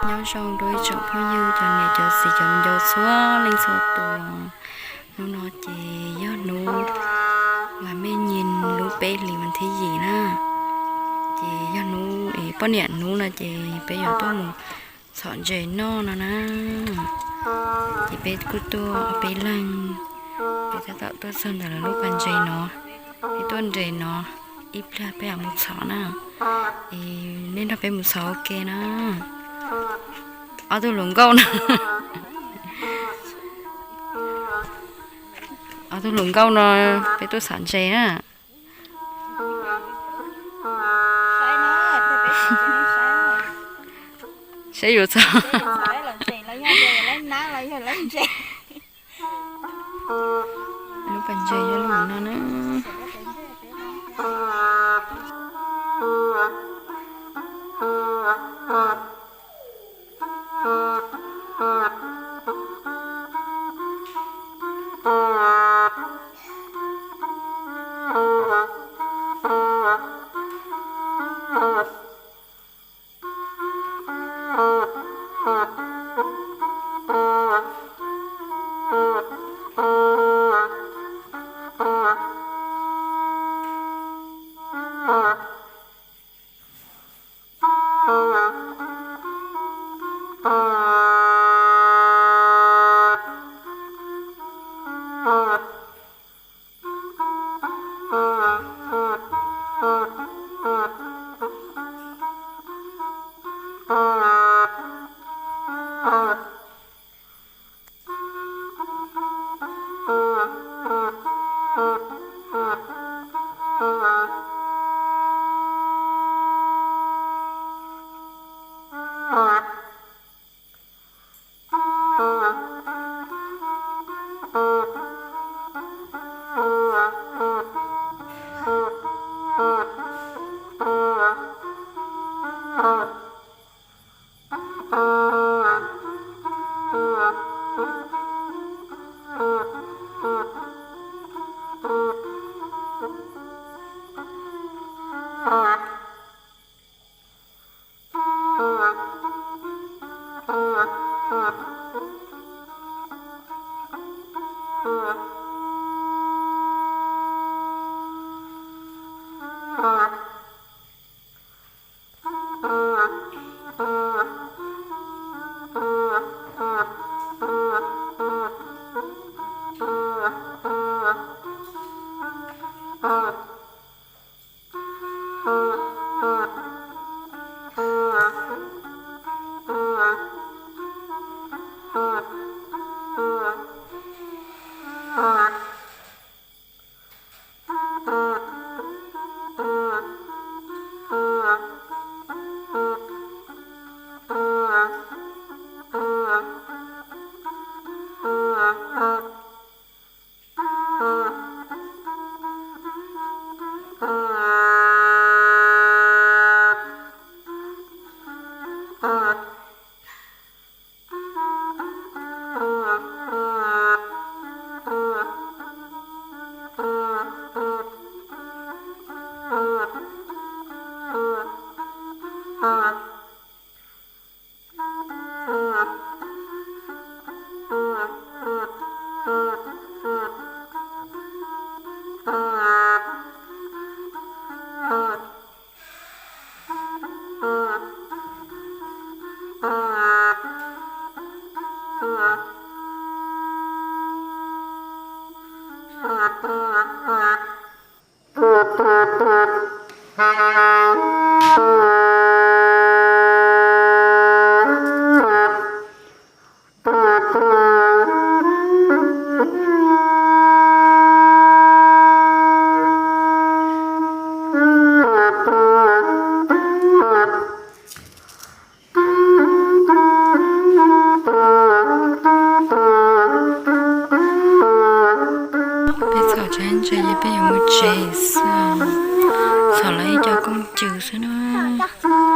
Nyob zoo rau ib tsoom phooj ywg, cov niam cov txiv, cov me nyuam txhua leej txhua tus. Hnub no ces yog hnub vas me nyis lub peb hlis vas thib yim na. Ces yog hnub es poj niam hnub no ces peb yuav tuaj mus txhom ntses noj no na. Ces peb kuj tuaj ob peb leeg, peb tab tom tuaj txog ntawm lawv lub pas ntses no. Peb tuaj nres no, ib pliag peb mam mus txhom na. Es nej nrog peb mus txhom ua ke na. Ob tug hluas nkauj no, ob tug hluas nkauj no, peb tuaj txhom ntses na. Saib yuav txog. Lub pas ntses yog lub no na. Peb txhom tau ntses ces peb yuav mus tsev xwb. Txhom los ib co kooj cws xwb na.